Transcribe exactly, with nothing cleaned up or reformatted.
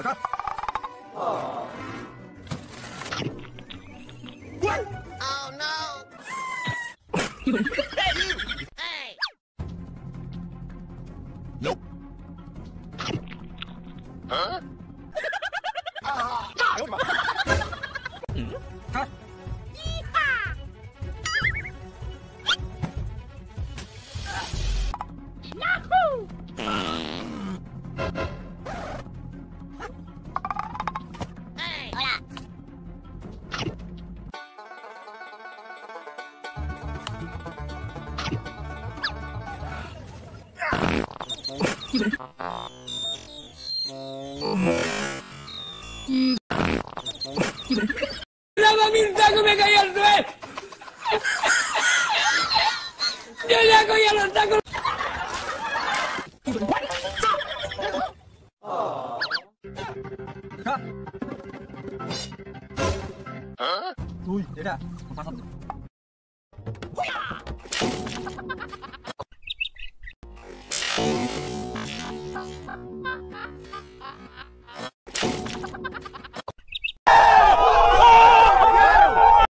Oh no! Hey! Nope. Huh? Yahoo! Hey! Hola! Kenapa minta ko mega yal tuh, eh? Dia jago yal otak ko. Uy, tidak. Pasang.